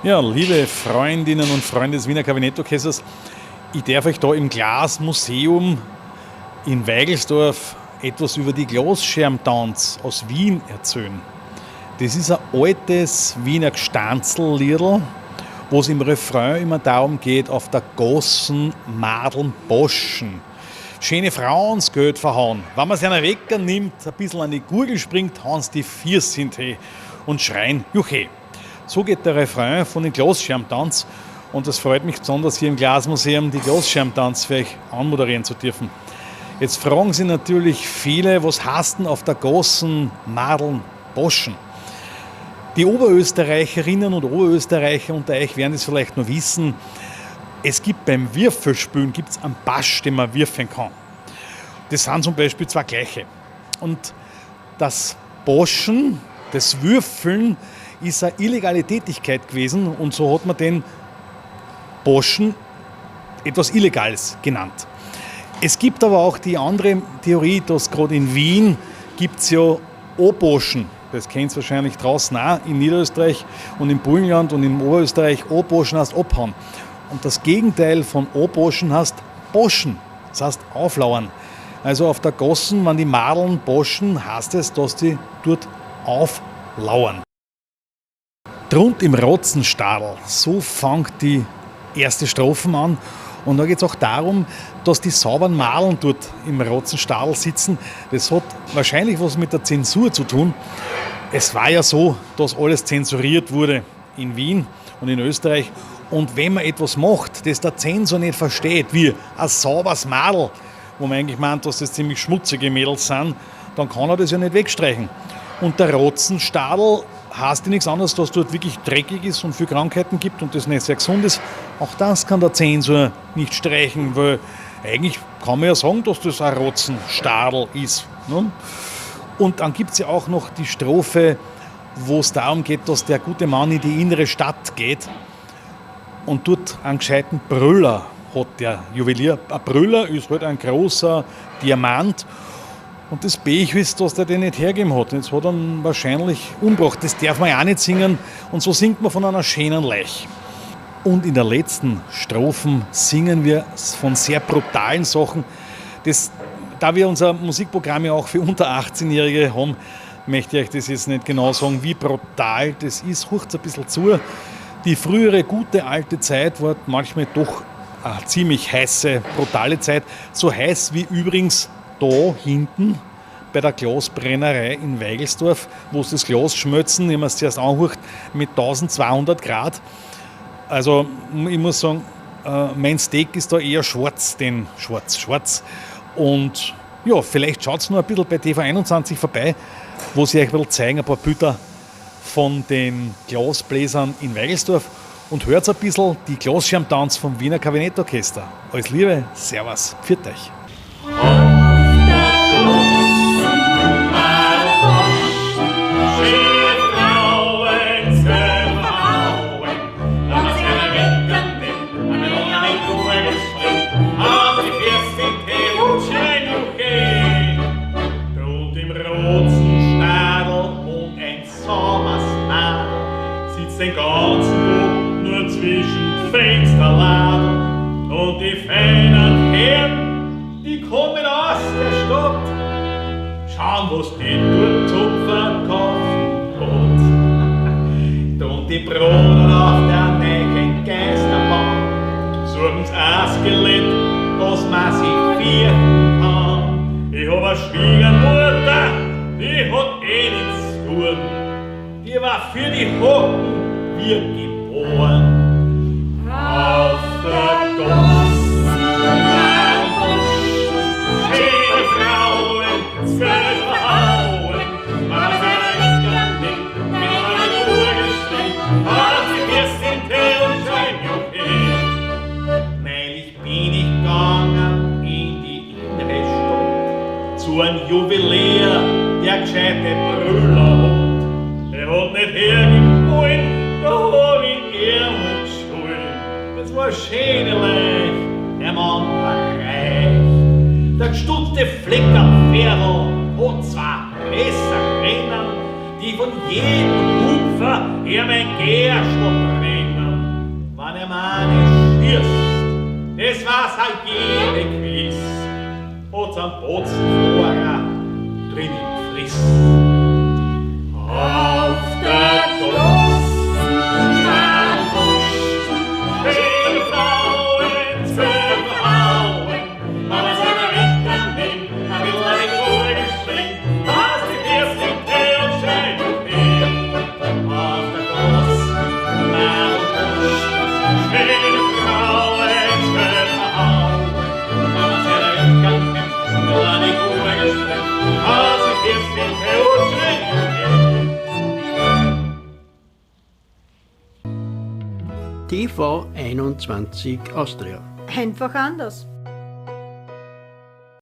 Ja, liebe Freundinnen und Freunde des Wiener Kabinettorchesters, ich darf euch da im Glasmuseum in Weigelsdorf etwas über die Glasscherbentanz aus Wien erzählen. Das ist ein altes Wiener Gstanzlliedl, wo es im Refrain immer darum geht, auf der Gossen Madeln Boschen. Schöne Frauen das Geld verhauen. Wenn man sich einen Wecker nimmt, ein bisschen an die Gurgel springt, hauen sie die Füße in die und schreien Juche. So geht der Refrain von den Glasscherbentanz und das freut mich besonders, hier im Glasmuseum die Glasscherbentanz für euch anmoderieren zu dürfen. Jetzt fragen sich natürlich viele, was heißt denn auf der Gossen Madeln Boschen? Die Oberösterreicherinnen und Oberösterreicher unter euch werden es vielleicht noch wissen. Es gibt beim Würfelspielen gibt's einen Pasch, den man würfeln kann. Das sind zum Beispiel zwei gleiche. Und das Boschen, das Würfeln, ist eine illegale Tätigkeit gewesen und so hat man den Boschen etwas Illegales genannt. Es gibt aber auch die andere Theorie, dass gerade in Wien gibt es ja Oboschen. Das kennt ihr wahrscheinlich draußen auch in Niederösterreich und im Burgenland und im Oberösterreich. Oboschen heißt abhauen. Und das Gegenteil von Oboschen heißt Boschen, das heißt auflauern. Also auf der Gossen, wenn die Madeln boschen, heißt es, dass die dort auflauern. Drunten im Rotzenstadl, so fängt die erste Strophe an. Und da geht es auch darum, dass die sauberen Madeln dort im Rotzenstadl sitzen. Das hat wahrscheinlich was mit der Zensur zu tun. Es war ja so, dass alles zensuriert wurde in Wien und in Österreich. Und wenn man etwas macht, das der Zensor nicht versteht, wie ein sauberes Madel, wo man eigentlich meint, dass das ziemlich schmutzige Mädels sind, dann kann er das ja nicht wegstreichen. Und der Rotzenstadl heißt ja nichts anderes, dass dort wirklich dreckig ist und viele Krankheiten gibt und das nicht sehr gesund ist. Auch das kann der Zensor nicht streichen, weil eigentlich kann man ja sagen, dass das ein Rotzenstadl ist. Ne? Und dann gibt es ja auch noch die Strophe, wo es darum geht, dass der gute Mann in die innere Stadt geht und dort einen gescheiten Brüller hat der Juwelier. Ein Brüller ist halt ein großer Diamant. Und das Pech ist, dass der den nicht hergegeben hat. Jetzt hat er ihn wahrscheinlich umgebracht. Das darf man ja auch nicht singen. Und so singt man von einer schönen Leich. Und in der letzten Strophe singen wir von sehr brutalen Sachen. Das, da wir unser Musikprogramm ja auch für unter 18-Jährige haben, möchte ich euch das jetzt nicht genau sagen, wie brutal das ist. Hurcht's ein bisschen zu. Die frühere gute alte Zeit war manchmal doch eine ziemlich heiße, brutale Zeit. So heiß wie übrigens da hinten bei der Glasbrennerei in Weigelsdorf, wo sie das Glas schmelzen, ich habe es zuerst angehucht, mit 1200 Grad. Also ich muss sagen, mein Steak ist da eher schwarz, denn schwarz, schwarz. Und ja, vielleicht schaut es noch ein bisschen bei TV21 vorbei, wo sie euch ein bisschen zeigen, ein paar Bilder von den Glasbläsern in Weigelsdorf und hört ein bisschen die Glasscherbentanz vom Wiener Kabinettorchester. Alles Liebe, Servus, pfiat euch. Den ganzen Tag nur zwischen Fensterladen und die feinen Herren, die kommen aus der Stadt, schauen, was die dort zum Verkaufen hat. Und die Brunnen auf der neuen Geisterbahn suchen's ein Skelett, dass man sich fürchten kann. Ich hab eine Schwiegermutter, die hat eh nichts zu tun. Die war für die Hocken wir geboren. Auf der Gossen schöne Frauen, zwölf verhauen, man seine Lecker nimmt, wenn man die Uhr springt, hat sie erst in Tee und Schein, juche. Neulich bin ich gegangen in die innere Stadt, zu einem Juwelier, der gescheite Brüller hat. Der hat nicht hergegeben wollen, da hab ich ihn gestohlen. Das war eine schöne Leich, der Mann war reich. Der gestutzte Fleck am Pferdl hat zwei Resserinnen, die von jedem Hupfer er mein Gerstl brennen. auch jede gewiss, hat's am Botzenfahrer drin im Friss. Auf der Großen schöne Frauen, zwölf Frauen, aber seine Ritter nimmt, damit man die Kugel springt, dass die Fürstin und schreit und her. Auf der großen Madelbusch, schöne Frauen, zwölf Frauen, aber seine Ritter nimmt, damit man die Kugel springt, dass die Fürstin und schreit und her. TV 21 Austria. Einfach anders.